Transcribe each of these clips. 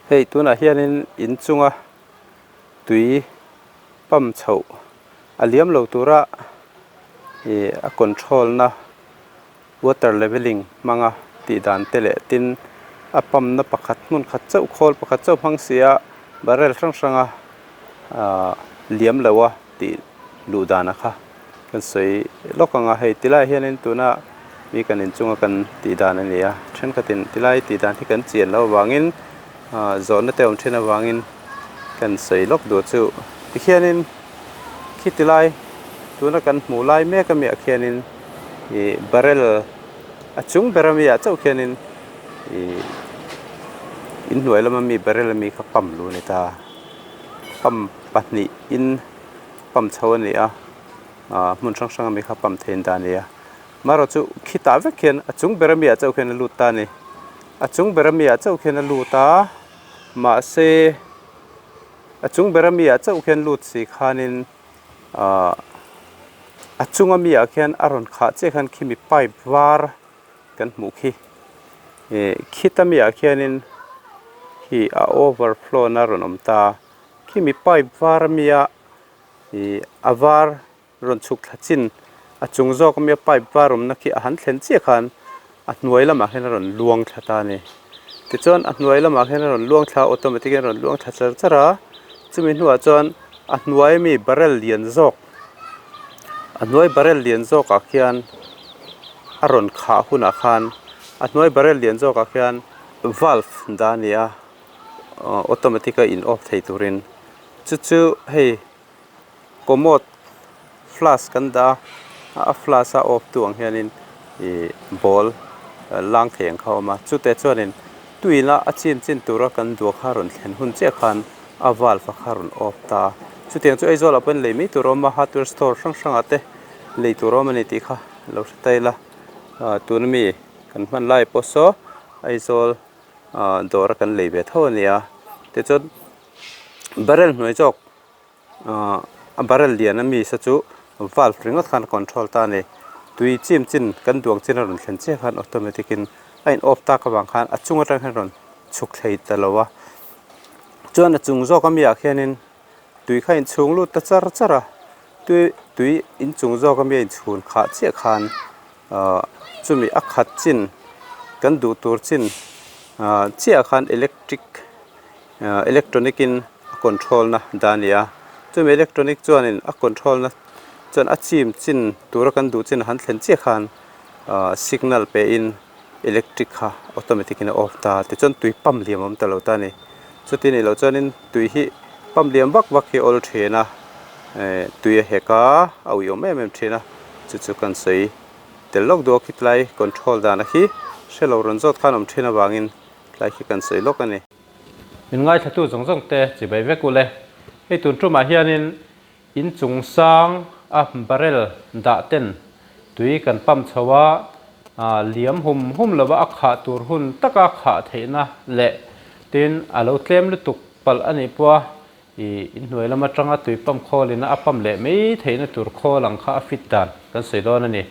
Hei tunah hianin inchunga tui pump chhoh a liam lo tura ih a control na water leveling hmanga tih dan te leh tin a pump na pakhat hmun khat chauh khawl pakhat chauh hmang si a barrel hrang hranga ahh liam lo a tih luh dan a kha kan sawi lawk ang a hei tilai ah hianin tuna mi kan inchunga kan tih dan a ni a thenkhatin tilai tih dan hi kan chian loh avangin ahh zawhna te awm thin avangin kan sawi lawk duh chu tikhianin khi tilai tuna kan hmuh lai mek ami ah khianin ih barrel a chung ber ami ah chauh khianin ih inhnuai lama mi barrel ami kha pump luh a ni ta pump pahnihin. Pump chho a ni a ah hmun hrang hrang ami kha pump theihin dah a ni a marawh chu khitah vek hian a chung ber ami ah chauh khian a lut ta a ni a chung ber ami ah chauh khian a lut a mahse a chung ber ami ah chauh khian lut si khanin ah a chung ami ah khian a rawn khah chiah khan khimi pipe var kan hmuh khi ih khita mi ah khianin khi a overflow na rawn awm ta a. Khimi pipe var ami a ih a var rawn chhuk thla chin a chung zawk ami a pipe var awmna khi a han thlen chiah khan a hnuai lamah hian a rawn luang thla ta a ni tichuan a hnuai lamah hian a rawn luang thla a automatic in a rawn luang thla char char a chumi hnuah chuan a hnuai ami barrel lian zawk a hnuai barrel lian zawk ah khian a rawn khah hunah khan a hnuai barrel lian zawk ah khian valve dah a ni a. Automatic a in off thei turin chu chu hei commode flash kan dah a a flash a off tu ang hianin ih ball lang thei ang kha a awm a chutah chuanin tuina a chim chin tura kan duah kha rawn thlen hun chiah khan a valve a kha rawn off ta a chutiang chu Aizawl ah pawhin lei mai tur a awm a hardware store hrang hrang ah te lei tur a awm a ni tih kha lo hre ta ila tuna mi kan hman lai pawh saw Aizawl. Ahh dawr a kan lei ve tho a ni a tichuan barrel hnuai zawk ahh a barrel lian ami sa chu valve ringawt khan a control ta a ni tui chim chin kan duang chin a rawn thlen chiah khan automatic in a in off tak avang khan a chung atang hian a rawn chhuk thei ta lo a chuan a chung zawk ami ah khianin tui kha a inchhung lut ta char char a tui tui inchung zawk ami a inchhun khah chiah khan. Ahh chumi a khat chin kan duh tur chin ahh chiah khan electric ahh electronic in a control na dah a ni a chumi electronic chuanin a control na chuan a chim chin tura kan duh chin a han thlen chiah khan ahh signal pe in electric kha automatic in a off ta tichuan tui pump liam a awm ta lo ta a ni chuti nih loh chuanin tui hi pump liam vak vak hi a awl thin a eh tui a hek a a uiawm em em thin a. Chu chu kan sawi tel lawk duh a khi tlai control dan a khi hre lo rawn zawt khan awm thin avangin tlai khi kan sawi lawk a ni. Min ngaithlatu zawng zawng te chibai vek ule. Hei tun tumah hianin in chung sang a barrel dah ten tui kan pump chho a, liam hum hum lova a khah tur hun taka khah theihna leh tin a lo tlem lutuk palh a nih pawha I inhnuai lam atanga tui pump khawl in a pump leh mai theihna tur khawl ang kha a fit dan kan sawi dawn a ni.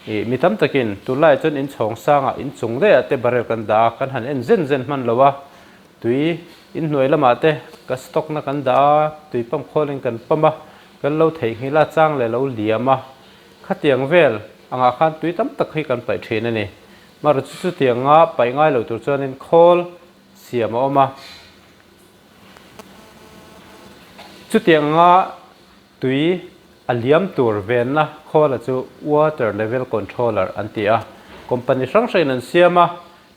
I mi tam takin tunlaiah chuan inchhawng sangah inchung daihah te barrel kan dah a, kan han en zen zen hman lo a, tui inhnuai lamah te ka stock na kan dah a, tui pump khawl in kan pump a, kan lo theihnghilh a, chang leh lo liam a, khatiang vel angah khan tui tam tak hi kan paih thin a ni. Marawh chu chutianga paih ngai lo tur chuanin khawl siam a awm a. Chutianga tui a liam tur venna khawla chu Water Level Controller an ti a. Company hrang hrangin an siam a,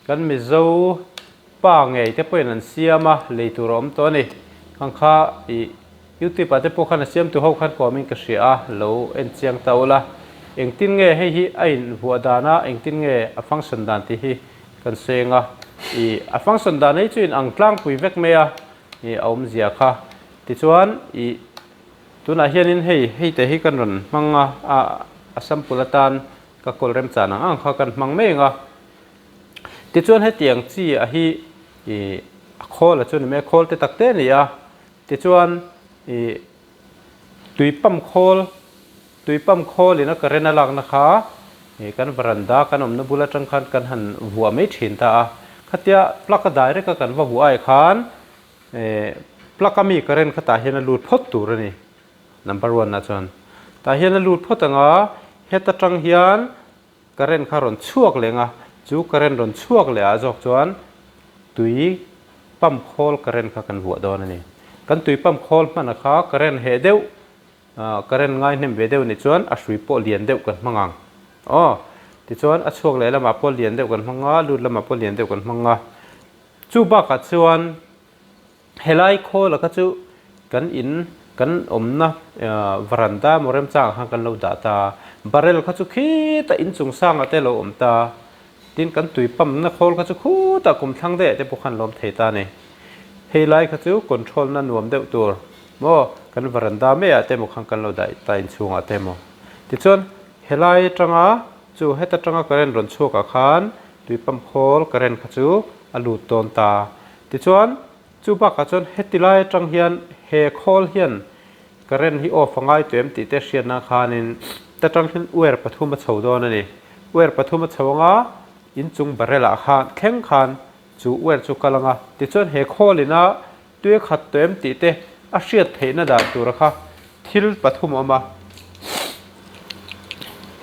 kan Mizo pa ngei te pawhin an siam a, lei tur a awm tawh a ni. Khang kha ih YouTube ah te pawh khan a siamtu ho khan kawmin ka hria a, lo en chiang ta ula. Engtin nge hei hi a invuah dan a, engtin nge a function dan tih hi Kan seng a, ih a function dan ei chu in ang tlangpui vek mai a, ih a awmzia kha. Tichuan ih tunah hianin hei hei te hi kan rawn hmang a, a a sample atan ka kawl remchan ang ang kha kan hmang mai ang a. Tichuan hetiang chi a hi ih a khawl a chu ni mai a, khawl te tak te a ni a. Tichuan ih tui pump khawl Tui pump khawlin a current a lakna kha kan varanda kan awmna bul atang khan kan han vuah mai thin ta a. Khatia plug a direct a kan va vuah ai khan eh plug a mi current kha tah hian a lut phawt tur a ni number one ah chuan. Tah hian a lut phawt ang a, heta tang hian current kha rawn chhuak leh ang a, chu current rawn chhuak leh ah zawk chuan tui pump khawl current kha kan vuah dawn a ni. Kan tui pump khawl hman a kha current heh deuh Current ngai hnem ve deuh nih chuan a hrui pawh lian deuh kan hmang ang. Aw, tichuan a chhuak leh lamah pawh lian deuh kan hmang a, lut lamah pawh lian deuh kan hmang a. Chu bakah chuan helai khawl kha chu kan in kan awmna varanda emaw remchangah khan kan lo dah ta a, barrel kha chu khitah inchung sangah te a lo awm ta a, tin kan tui pump na khawl kha chu khutah kum thlang daih ah te pawh khan lawm thei ta a ni. Hei lai kha chu control na nuam deuh tur. Maw, kan varanda maiah te emaw khan kan lo daih ta inchhungah te emaw. Tichuan, helai atanga chu heta tanga current rawn chhuakah khan tui pump khawl current kha chu a lut dawn ta. Tichuan, chu bakah chuan heti lai atang hian he khawl hian current hi off a ngai tawh em tih te hriatna khanin ta tang hian wire pathum a chho dawn a ni. Wire pathum a chho anga inchung barrel ah khan thleng khan chu wire chu kal anga tichuan he khawl ina Tui a khat tawh em tih te a hriat theihna dan tura kha thil pathum a awm a.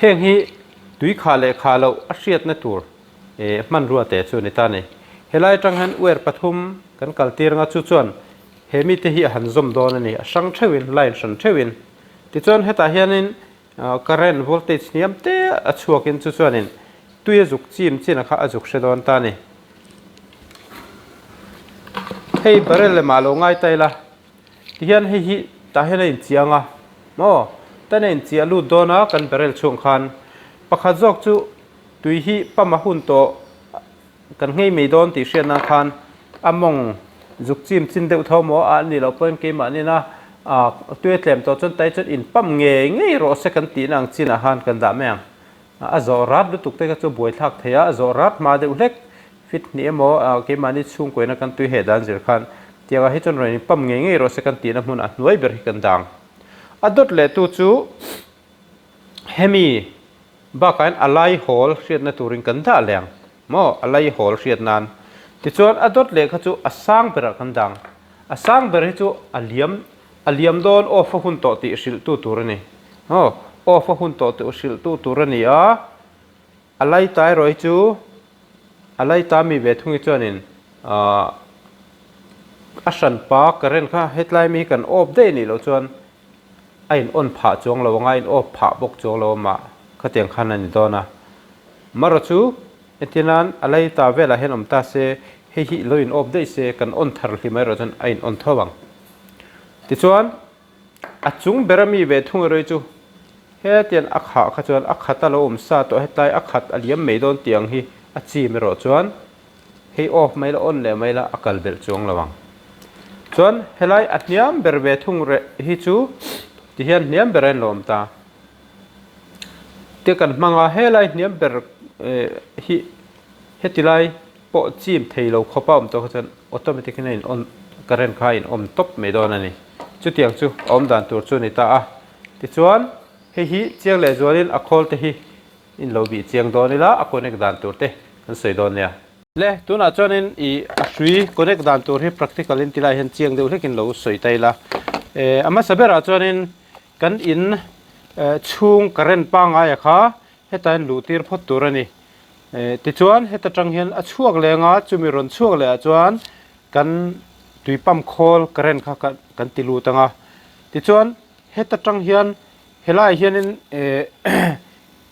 Heng hi tui khah leh khah loh a hriatna tur hmanrua te chu a ni ta a ni. Helai atang hian wire pathum kan kal tir anga chu chuan he mite hi a han zawm dawn a ni, a hrang theuhin, line hran theuhin. Tichuan hetah hianin current voltage hniam te a chhuakin chu chuanin tui a zuk chim chin a kha a zuk hre dawn ta a ni. Hei barrel lemah lo ngai ta ila tihian hei hi tah hian a inchiang a maw tan a inchiah lut dawn a kan barrel chhung khan pakhat zawk chu tui hi pump a hun tawh kan nghei mai dawn tih hriat nan khan a mawng zuk chim chin deuh tho maw a nih loh pawhin keimahni a ah tui a tlem tawh chuan tai chuan in pump ngei ngei rawh se kan tihna ang chinah khan kan dah mai ang. A zawh rat lutuk te kha chu buaithlak thei a, a zawh rat hma deuh hlek fit hnih emaw keimahni chhungkuaina kan tui heh dan zir khan tiangah hi chuan rawn in pump ngei ngei rawh se kan tihna hmun a hnuai ber hi kan dang. A dawt leh tu chu hemi bakah hian a lai hawl hriatna turin kan dah leh ang maw a lai hawl hriat nan. Tichuan a dawt leh kha chu a sang berah kan dang. A sang ber hi chu a liam A liam dawn off a hun tawh tih hrilhtu tur a ni. Aw, off a hun tawh tih hrilhtu tur a ni a, a lai ta erawh hi chu a lai ta mi ve thung hi chuanin ahh a hranpa current kha hetlai mi hi kan off daih anih loh chuan a in on phah chuang lo anga a in off phah bawk chuang lo amah khatiang khan a ni dawn a. Marawh chu entir nan a lai ta velah hian awm ta se hei hi lo in off daih se kan on thar hlim erawh chuan a in on tho ang. Tichuan, a chung bera mi ve thung erawh hi chu hetiang a khah kha chuan a khat a lo awm sa tawh hetlai a khat a liam mai dawn tih ang hi a chim erawh chuan hei off mai la on leh mai la a kal belh chuang lo ang. Chuan helai a hniam ber ve thung reh hi chu tihian hniam ber a inlo awm ta. Te kan hmang a helai hniam ber hi heti lai pawh chim thei lo khawpa awm tawh kha chuan automatic in a in on current kha a in on tawp mai dawn a ni. Chutiang chu a awm dan tur chu a ni ta a. Tichuan hei hi chiang leh zualin a khawl te hi in lo bih chiang dawn ila a connect dan tur te kan sawi dawn nia. Le tunah chuanin ih a hrui connect dan tur hi practical in tilai hian chiang deuh hlekin lo sawi ta ila. Eh a hmasa berah chuanin kan in chhung current pangngai a kha hetah hian luh tir phawt tur a ni. Tichuan heta tang hian a chhuak leh anga chumi rawn chhuak leh ah chuan kan tui pump khawl current kha kan ti lut anga tichuan heta tang hian helai hianin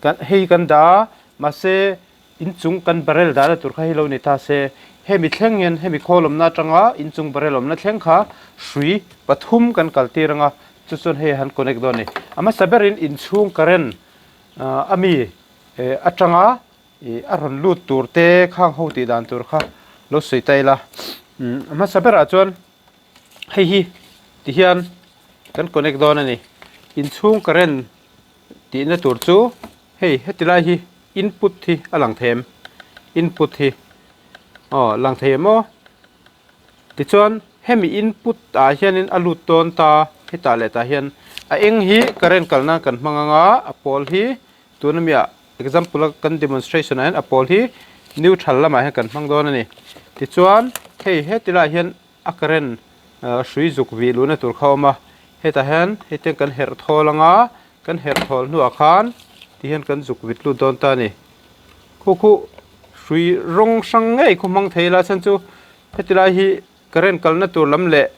kan hei kan dah a mahse inchung kan barrel dahna tur kha hei lo ni ta se hemi thleng hian hemi khawl awmna atanga inchung barrel awmna thleng kha hrui pathum kan kal tir anga chu chuan hei han connect dawn a ni a hmasa berin inchhung current a mi atanga ih a rawn lut tur te khang ho tih dan tur kha lo sawi ta ila umm a hmasa berah chuan hei hi ti hian kan connect dawn a ni inchhung current tihna tur chu hei heti lai hi input hi a lang thei em input hi aw lang thei em aw. Tichuan hemi input ah hianin a lut dawn ta hetah leh tah hian a eng hi current kal nan kan hmang anga a pawl hi tuna mi ah example a kan demonstration ah hian a pawl hi. Neutral lamah hian kan hmang dawn a ni. Tichuan hei heti laiah hian a current hrui zuk vih luhna tur kha a awm a, hetah hian hei te kan herh thawl ang a, kan herh thawl hnuah khan ti hian kan zuk vit lut dawn ta a ni. Khu khu hrui rawng hrang ngei khu hmang thei ila chhan chu heti lai hi current kalna tur lam leh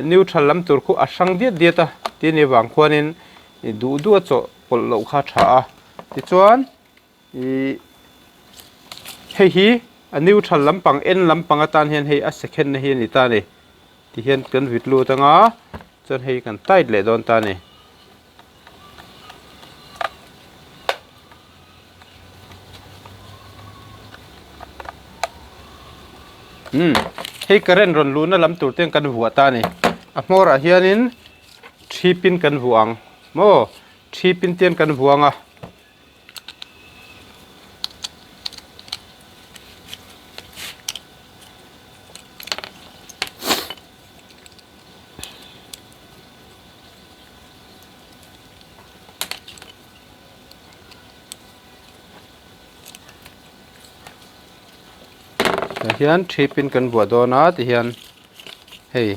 neutral lam tur khu a hrang diat diat a tih a nih avang khuanin duh duh a chawhpawlh loh kha a tha a, tichuan. Ih hei hi a neutral lampang en lampang atan hian hei a second na hi a ni ta a ni tihian kan vit lut anga chuan hei kan tight leh dawn ta a ni. Umm hei current rawn luhna lam tur te hian kan vuah ta a ni a hmawrah hianin thi pin kan vuah ang maw thi pin te hian kan vuah ang a. Tah hian thip in kan vuah dawn a tihian hei.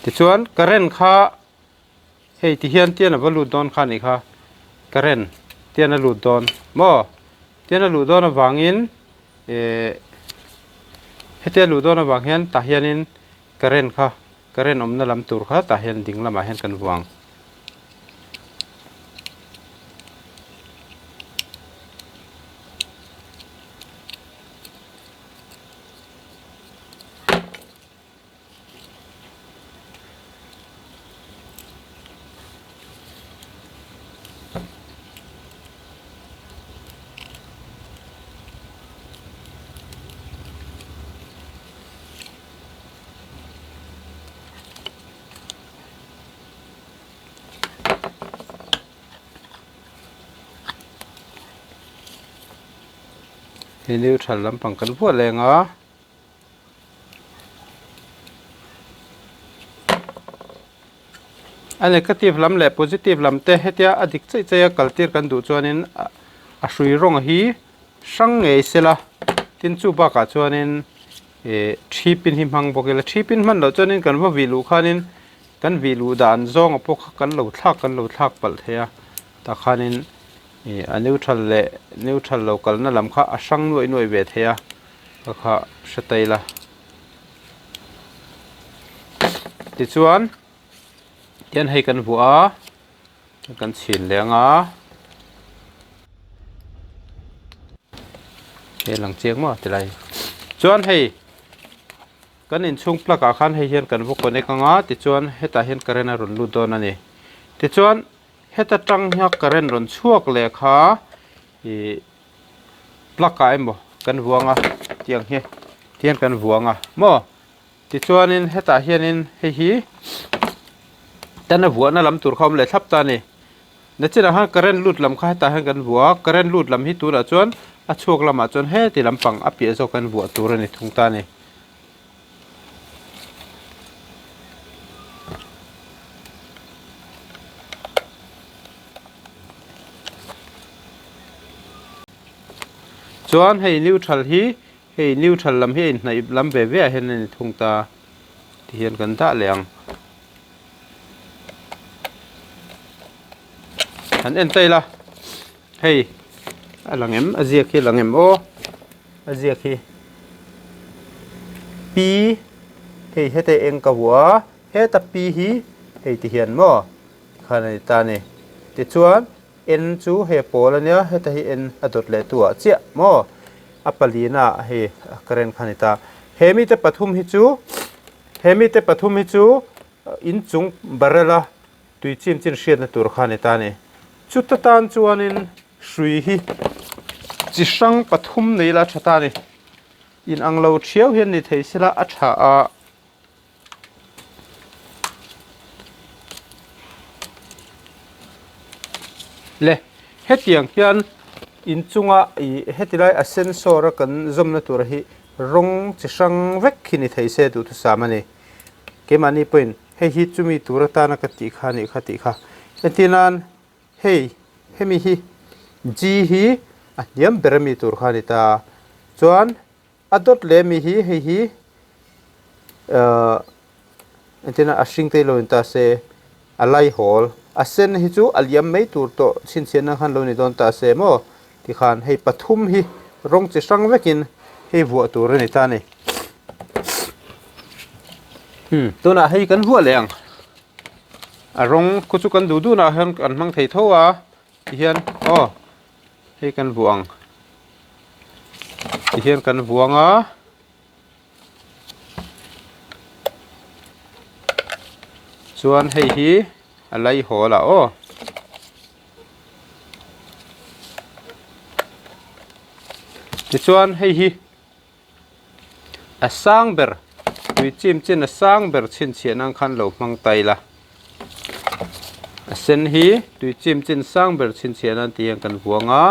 Tichuan current kha hei ti hian tian a va lut dawn kha a nih kha current tian a lut dawn maw tian a luh dawn avangin eh hetia luh dawn avang hian tah hianin current kha current awmna lam tur kha tah hian ding lamah hian kan vuang. Hei neutral lampang kan vuah leng a. A negative lam leh positive lam te hetia a dik chaih chaih a kal tir kan duh chuanin a hrui rawng hi hrang ngei sela tin chu bakah chuanin ih thi pin hi hmang bawk ila thi pin hman loh chuanin kan va vih luh khanin kan vih luh dan zawng a pawh kha kan lo thlak kan lo thlak palh thei a tah khanin ih a neutral leh neutral lo kalna lam kha a hrang nuaih nuaih ve thei a ka kha hre ta ila tichuan tian hei kan vuah a kan chhin leh ang a hei lang chiang maw tilai chuan hei kan inchhung plug ah khan hei hian kan va connect ang a tichuan hetah hian current a rawn lut dawn a ni tichuan heta tang hian current rawn chhuak leh kha ih plug ah emaw kan vuang a tiang hi tiang kan vuang a maw tichuanin hetah hianin hei hi tan a vuahna lam tur kha a awm leh thlap ta a ni nachinah khan current lut lam kha hetah hian kan vuah a current lut lam hi tunah chuan a chhuak lamah chuan heti lampang a piah zawk kan vuah tur a ni thung ta a ni. Chuan hei neutral hi hei neutral lam hi a inhnaih lam ve ve ah hian a ni thung ta ti hian kan dah leh ang. Han en ta ila hei a lang em a ziak hi a lang em aw a ziak hi p hei heta eng ka vuah a heta p hi hei ti hian maw Khan a ni ta a ni. Tichuan, N chu hei a pawl a nia, heta hi N a dawt leh tu ah chiah maw? A palina ah hei a current kha a ni ta. He mite pathum hi chu, he mite pathum hi chu inchung barrel a tui chin chin hriatna tur kha a ni ta a ni. Chuta tan chuanin hrui hi chi hrang pathum nei ila a tha ta a ni. Inang lo thiau hian ni thei sela a tha a. Le hetiang hian inchunga ih heti lai a sensor a kan zawmna tur hi rawng chi hrang vek hi ni thei se duhthusam a ni keimahni pawhin hei hi chumi tur atana ka tih kha a nih kha tih kha entir nan hei. Hemi hi G hi a hniam ber ami tur kha a ni ta. Chuan a dawt leh ami hi hei hi ahh entirna a hring te lo ni ta se a laihawl a sen hi chu a liam mai tur tawh chhinchhiahna khan lo ni dawn ta se maw tikhan hei pathum hi rawng chi hrang vekin hei vuah tur a ni ta a ni. Umm tunah hei kan vuah leh ang a rawng khu chu kan duh duhnah hian kan hmang thei tho a tihian aw hei kan vuah ang tihian kan vuang a. Chuan hei hi a laihawl ah aw. Tichuan hei hi a sang ber tui chim chin a sang ber chhinchhiah nan khan lo hmang ta ila. A sen hi tui chim chin sang ber chhinchhiah nan tih hian kan vuang a.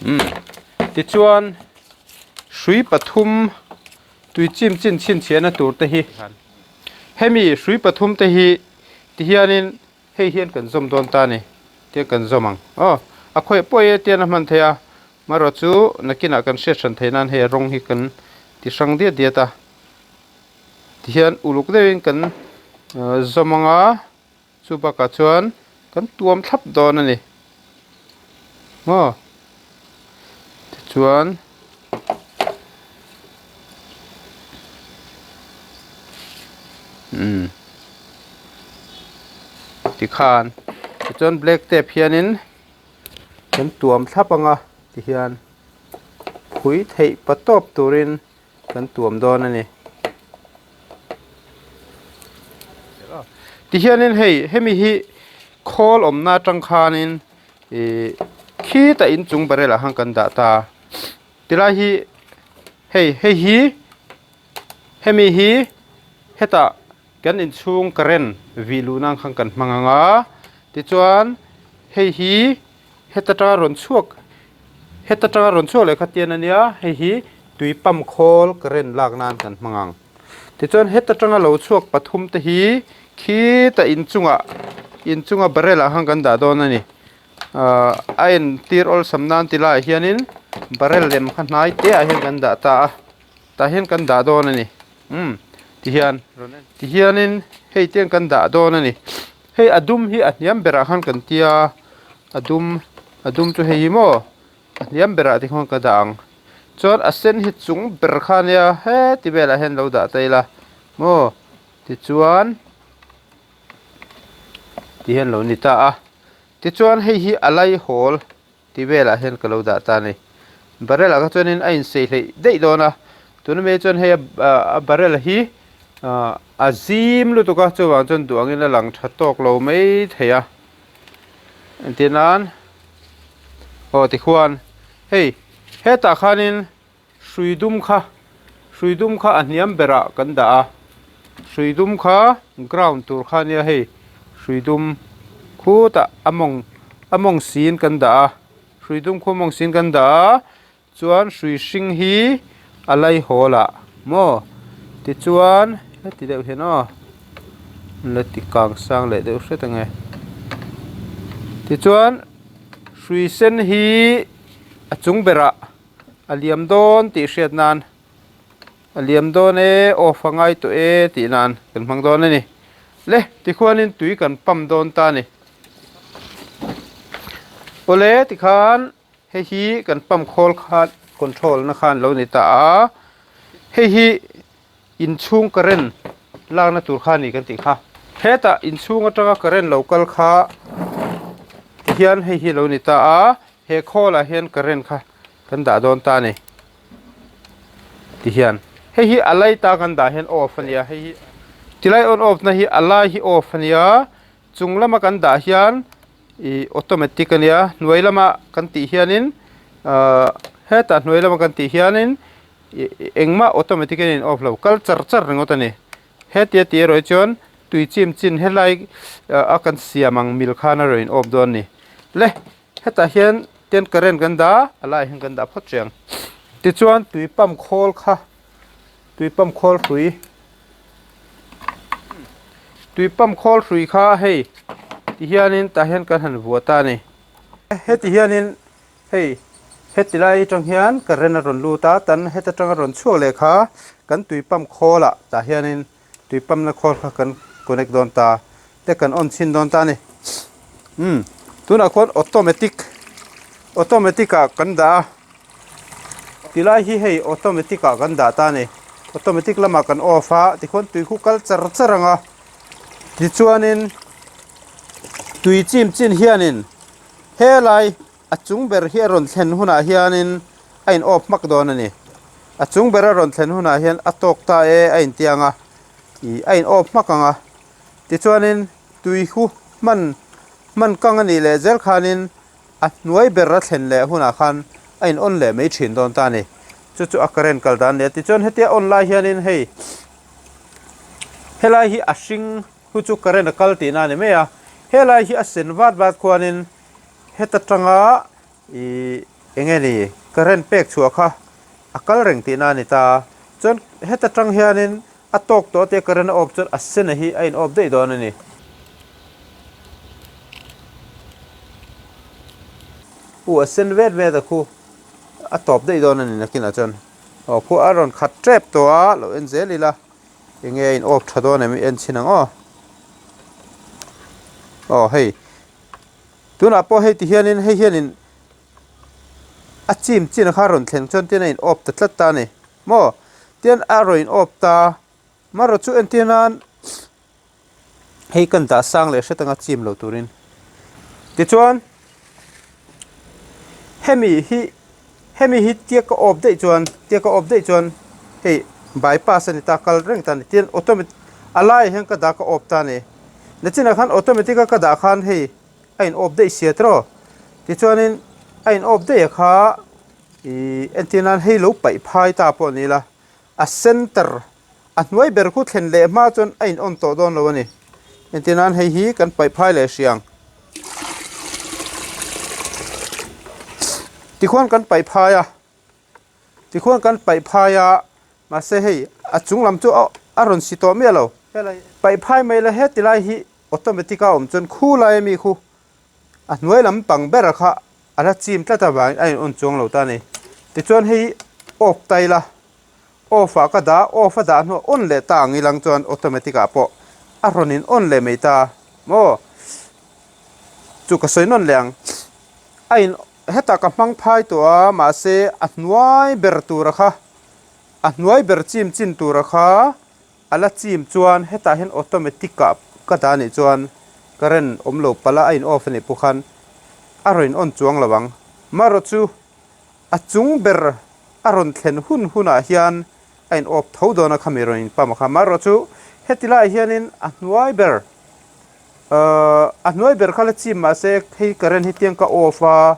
Umm tichuan hrui pathum tui chim chin chhinchhiahna tur te hi hemi hrui pathum te hi tihianin hei hian kan zawm dawn ta a ni tiang kan zawm ang aw a khawih pawh hi tian a hman theih a marawh chu nakinah kan hriat hran theih nan hei a rawng hi kan ti hrang diat diat a tihian uluk deuhin kan zawm ang a. Chu bakah chuan kan tuam thlap dawn a ni maw tichuan umm tikhan tichuan black tape hianin kan tuam thlap ang a tihian phui theih pa tawp turin. Kan tuam dawn a ni. Tihianin hei hemi hi khawl awmna atang khanin ih khitah inchung barrel ah khan kan dah ta a. Tilai hi hei hei hi hemi hi hetah kan inchhung current vih luh nan khan kan hmang ang a. Tichuan hei hi Heta tanga rawn chhuak heta tanga rawn chhuak leh kha tian a nia hei hi tui pump khawl current lak nan kan hmang ang tichuan heta tanga lo chhuak pathum te hi khitah inchungah inchunga barrel ah khan kan dah dawn a ni ahh a entir awlsam nan ti laiah hianin barrel lem kha hnai te ah hian kan dah ta a tah hian kan dah dawn a ni umm tihian tihianin hei te kan dah dawn a ni. Hei a dum hi a hniam berah khan kan tia a dum a dum chu hei hi maw a hniam berah te khuan ka dah ang chuan a sen hi chung ber kha ania heti velah hian lo dah ta ila maw tichuan tihian lo ni ta a tichuan hei hi a laihawl. Tih velah hian ka lo dah ta a ni. Barrel ah kha chuanin a insei hleih daih dawn a, tuna mai chuan hei a barrel hi a zim lutuk a, chuvang chuan duh angin a lang tha tawk lo mai thei a. Entir nan aw tikhuan hei hetah khanin hrui dum kha hrui dum kha a hniam berah kan dah a, hrui dum kha ground tur kha ania hei hrui dum khutah a mawng a mawng siin kan dah a, hrui dum khu a mawng siin kan dah a chuan hrui hring hi a laihawl ah maw tichuan heti deuh hian aw la ti kang sang leh deuh hret ang e tichuan hrui sen hi a chung berah. A liam dawn tih hriat nan a liam dawn e off a ngai tawh e tih nan kan hmang dawn a ni. Le tikhuanin tui kan pump dawn ta a ni. Awle tikhan hei hi kan pump khawl khan control na khan lo ni ta a hei hi inchhung current lakna tur kha a ni kan tih kha. Hetah inchhung atanga current lo kal kha tihian hei hi lo ni ta a. He khawl ah hian current kha kan dah dawn ta a ni ti hian hei hi a light a kan dah hian off a nia hei hi tilai on off na hi a lai hi off a nia chung lama kan dah hian ih automatic a nia hnuai lama kan tih hianin ahh hetah hnuai lama kan tih hianin ih engmah automatic a in off lo kal char char ringawt a ni. Hetia tih erawh hi chuan tui chim chin helai a kan siam ang mil khan a rawn in awp dawn a ni. Le hetah hian ten current kan dah a laiah hian kan dah phawt chiang. Tichuan tui pump khawl kha tui pump khawl hrui. Tui pump khawl hrui kha hei ti hianin tah hian kan han vuah ta a ni. Heti hianin hei heti lai atang hian current a rawn lut a, tan heta tanga rawn chhuak leh kha kan tui pump khawl ah tah hianin tui pump na khawl kha kan connect dawn ta te kan on chhin dawn ta a ni. Umm tunah khuan automatic automatic ah kan dah a. Tilai hi hei automatic ah kan dah ta a ni. Automatic lamah kan off a tikhuan tui khu kal char char ang a. Tichuanin tui chim chin hianin helai a chung ber hi a rawn thlen hunah hianin a in off hmak dawn a ni. A chung ber a rawn thlen hunah hian a tawk ta e a intiang a ih a in off hmak ang a. Tichuanin tui khu hman hman kang a nih leh zel khanin A hnuai ber a thlen leh hunah khan a in on leh mai thin dawn ta a ni. Chu chu a current kal dan nia. Tichuan hetia on lai hianin hei helai hi a hring hu chu current a kal tihna a ni mai a. Helai hi a sen vat vat khuanin heta tanga ih eng nge ni current pek chhuah kha a kal reng tihna a ni ta. Chuan heta tang hianin A tawk tawh tia current a off chuan a sena hi a in off daih dawn a ni. U a sen vet vet a khu a tawp daih dawn a ni nakinah chuan aw khu a rawn khat tep tawh a lo en zel ila enge a in off tha dawn em i en chhin ang aw. Aw hei tunah pawh hei ti hianin hei hianin a chim chin kha a rawn thleng chuan tin a in off ta tlat ta a ni. Maw? Tian a rawn in awp ta. Marawh chu entir nan hei kan dah sang leh hret anga chim lo turin. Tichuan hemi hi hemi hi tia ka awp daih chuan tia ka awp daih chuan hei bypass a ni ta kal reng ta a ni. Tian automatic a laiah hian ka dah ka awp ta a ni. Nachinah khan automatic a ka dah khan hei a in awp daih sia tiraw. Tichuanin a in awp daih a kha. Ih entir nan hei lo paih phai ta pawh ni ila a center a hnuai ber khu thlen leh hma chuan a in on tawh dawn lo a ni. Entir nan hei hi kan paih phai leh hriang tikhuan kan paih phai a tikhuan kan paih phai a mahse hei a chung lam chu a rawn si tawh miah lo helai paih phai mai la heti lai hi automatic a awm chuan khu lai ami khu a hnuai lam pang ber kha A la chim tlat avangin a in on chuang lo ta a ni. Tichuan hei off ta ila, off ah ka dah, off a dah hnuah on leh ta ang ilang chuan automatic ah pawh a rawn in on leh mai ta maw? Chu ka sawi nawn leh ang. A in hetah ka hmang phai tawh a mahse a hnuai ber tura kha, a hnuai ber chim chin tura kha A la chim chuan hetah hian automatic ah ka dah anih chuan current awm lo palh a a in off anih pawh khan a rawn in on chuang lo ang. Marawh chu a chung ber a rawn thlen hun hunah hian a in off tho dawn a khami rawn in pump a kha. Marawh chu heti laiah hianin a hnuai ber ahh a hnuai ber kha la chim mahse hei current hi tiang ka off a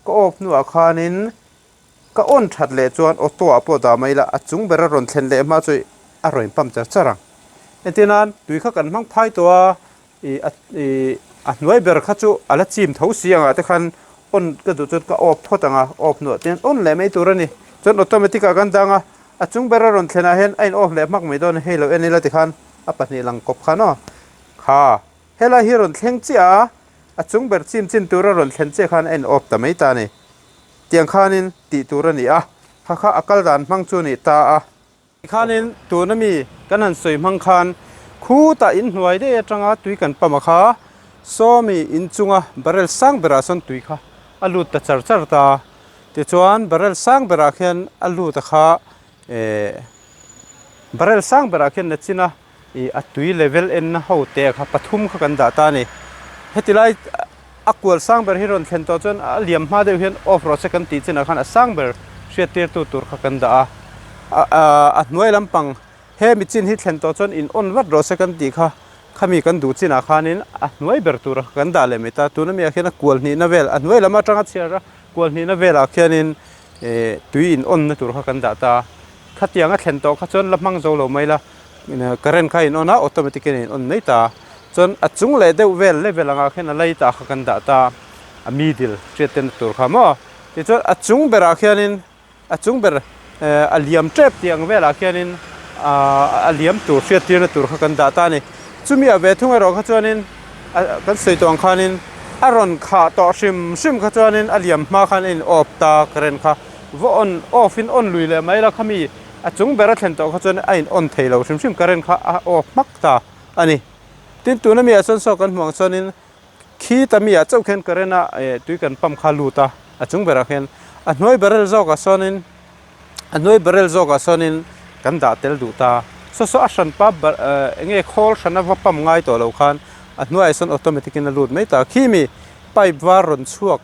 ka off hnuah khanin Ka on that leh chuan auto ah pawh dah mai ila, a chung ber a rawn thlen leh hma chu a rawn pump char char ang. Entir nan tui kha kan hmang phai tawh a, ih a ih a hnuai ber kha chu a la chim tho si ang ah te khan on ka duh chuan ka off phawt ang a, off hnuah te hian on leh mai tur a ni. Chuan automatic ah kan dang a, a chung ber a rawn thlen ah hian a in off leh hmak mai dawn a, hei lo en ila tikhan a pahnih lang kawp khan aw kha helai hi a rawn thleng chiah a, a chung ber chim chin tur a rawn thlen chiah khan a in off ta mai ta a ni. Tiang khanin tih tur a ni a, kha kha a kal dan hmang chu a nih ta a. Tikhanin tuna mi kan han sawi hmang khan khutah inhnuai daih atanga tui kan pam a kha, sawmi inchunga barrel sang berah sawn tui kha a lut ta char char ta. Tichuan barrel sang berah khian a lut a kha eh barrel sang berah khian nachin a ih a tui level enna ho te kha pathum kha kan dah ta a ni. Heti lai a kual sang ber hi rawn thlen tawh chuan a liam hma deuh hian off rawh se kan tih chinah khan a sang ber hriat tirtu tur kha kan dah a. A hnuai lampang hemi chin hi thlen tawh chuan in on vat rawh se kan tih kha khami kan duh chinah khanin a hnuai ber tur kha kan dah leh mai ta. Tuna miah khian a kual hnihna vel a hnuai lam atanga chhiar a kual hnihna velah khianin eh tui in on na tur kha kan dah ta a. Khatiang a thlen tawh kha chuan la hmang zo lo mai la. Current kha a in on a, automatic in a in on mai ta. Chuan a chung leh deuh vel level angah khian a lei tah kha kan dah ta a middle hriat te na tur kha maw. Tichuan a chung berah khianin a chung ber a liam tep tih ang velah khianin a liam tur hriat tirna tur kha kan dah ta a ni. Chumi ah ve thung erawh kha chuanin kan sawi tawh ang khanin a rawn khah tawh hrim hrim kha chuanin a liam hma khan a in off ta current kha va on off in on lui leh mai la khami a chung ber a thlen tawh kha chuan a in on thei lo hrim hrim current kha a off hmak ta a ni. Tin tuna mi ah chuan saw kan hmuh ang chuanin khi ta mi ah chauh khian current a eh tui kan pump kha lut a a chung berah khian a hnuai barrel zawkah sawnin a hnuai barrel zawkah sawnin kan dah tel duh ta saw saw a hran pa eng nge khawl hrana va pump ngai tawh lo khan a hnuaiah sawn automatic in a lut mai ta khi mi pipe var rawn chhuak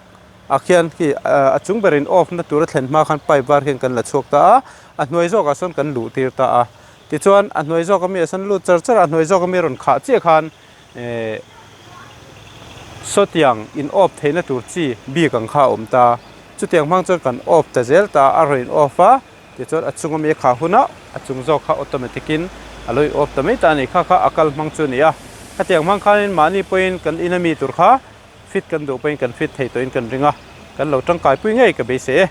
ah khian khi a chung berin off na tur a thlen hma khan pipe var hian kan la chhuak ta a a hnuai zawkah sawn kan luh tir ta a tichuan a hnuai zawk ami ah sawn lut char char a a hnuai zawk ami rawn khah chiah khan ehh sawtiang in off theihna tur chi bik ang kha a awm ta chutiang hmang chuan kan off ta zel ta a rawn in off a tichuan a chung ami a khah hun a a chung zawk kha automatic in a lo in off ta mai ta a ni kha kha a kal hmang chu a ni a khatiang hmang khanin mahni pawhin kan in ami tur kha fit kan duh pawhin kan fit thei tawhin kan ring a kan lo tangkai pui ngei ka beisei e.